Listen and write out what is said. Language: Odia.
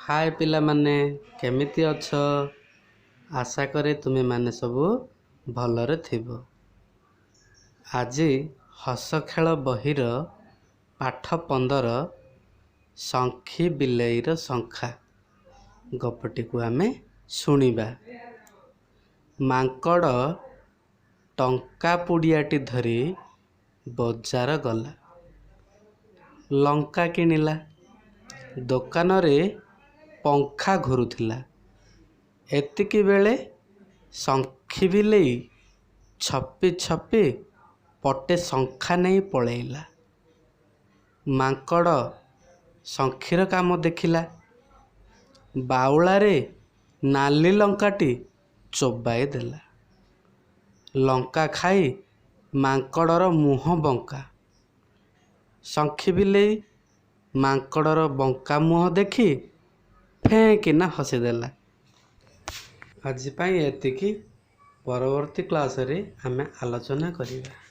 ହାଏ ପିଲାମାନେ, କେମିତି ଅଛ? ଆଶା କରେ ତୁମେମାନେ ସବୁ ଭଲରେ ଥିବ। ଆଜି ହସ ଖେଳ ବହିର ପାଠ 15, ଶଙ୍ଖି ବିଲେଇର ଶଙ୍ଖା ଗପଟିକୁ ଆମେ ଶୁଣିବା। ମାଙ୍କଡ଼ ଟଙ୍କା ପୁଡ଼ିଆଟି ଧରି ବଜାର ଗଲା। ଲଙ୍କା କିଣିଲା। ଦୋକାନରେ ପଙ୍ଖା ଘୁରୁଥିଲା। ଏତିକିବେଳେ ଶଙ୍ଖି ବିଲେଇ ଛପି ଛପି ପଟେ ଶଙ୍ଖା ନେଇ ପଳେଇଲା। ମାଙ୍କଡ଼ ଶଙ୍ଖିର କାମ ଦେଖିଲା। ବାଉଳାରେ ନାଲି ଲଙ୍କାଟି ଚୋବାଇ ଦେଲା। ଲଙ୍କା ଖାଇ ମାଙ୍କଡ଼ର ମୁହଁ ବଙ୍କା। ଶଙ୍ଖି ବିଲେଇ ମାଙ୍କଡ଼ର ବଙ୍କା ମୁହଁ ଦେଖି ଫେଁ କିନା ହସିଦେଲା। ଆଜି ପାଇଁ ଏତିକି। ପରବର୍ତ୍ତୀ କ୍ଲାସରେ ଆମେ ଆଲୋଚନା କରିବା।